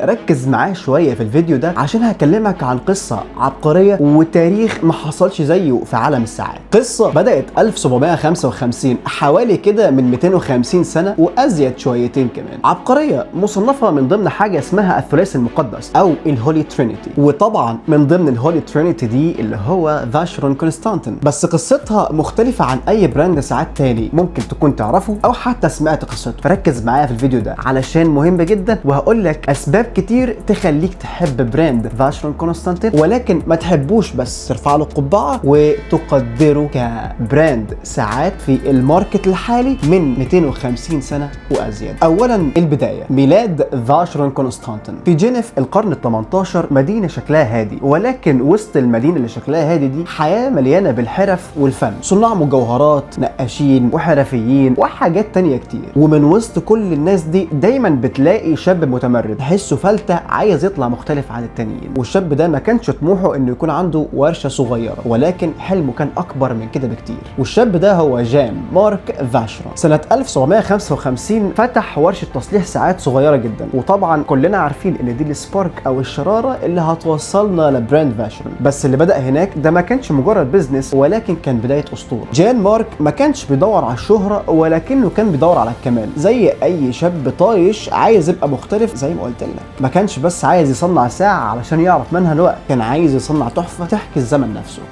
ركز معايا شوية في الفيديو ده عشان هكلمك عن قصة عبقرية وتاريخ ما حصلش زيه في عالم الساعات. قصة بدأت 1755، حوالي كده من 250 سنة وازيد شويتين كمان. عبقرية مصنفة من ضمن حاجة اسمها الثلاثي المقدس او ال Holy Trinity، وطبعا من ضمن ال Holy Trinity دي اللي هو فاشرون كونستانتين. بس قصتها مختلفة عن اي brand ساعات تاني ممكن تكون تعرفه او حتى سمعت قصته. فركز معايا في الفيديو ده علشان مهم جدا، وهقول لك اسباب كتير تخليك تحب brand فاشرون كونستانتين، ولكن ما تحبوش بس، ترفع له قبعه وتقدره ك brand ساعات في ال market الحالي من 250 سنة وازيد. اولا البداية، ميلاد فاشرون كونستانتين في جنيف القرن ال 18، مدينة شكلها هادي، ولكن وسط المدينة اللي شكلها هادي دي حياة مليانة بالحرف والفن، صناع مجوهرات، نقاشين وحرفيين وحاجات تانية كتير. ومن وسط كل الناس دي دايما بتلاقي شاب متمرد تحسه فلتة عايز يطلع مختلف عن التانيين. والشاب ده ما كانش طموحه انه يكون عنده ورشة صغيرة، ولكن حلمه كان اكبر من كده بكتير. والشاب ده هو جان مارك فاشرون. سنة 1755 فتح ورشة تصليح ساعات صغيرة جدا، وطبعا كلنا عارفين ان دي ال spark او الشرارة اللي هتوصلنا ل brand فاشرون. بس اللي بدأ هناك ده ما كانش مجرد business، ولكن كان بداية اسطورة. جان مارك ما كانش بيدور على الشهرة، ولكنه كان بيدور على الكمال، زي اي شاب طايش عايز يبقى مختلف. زي ما قلت لك، ما كانش بس عايز يصنع ساعة علشان يعرف منها الوقت، كان عايز يصنع تحفة تحكي الزمن نفسه.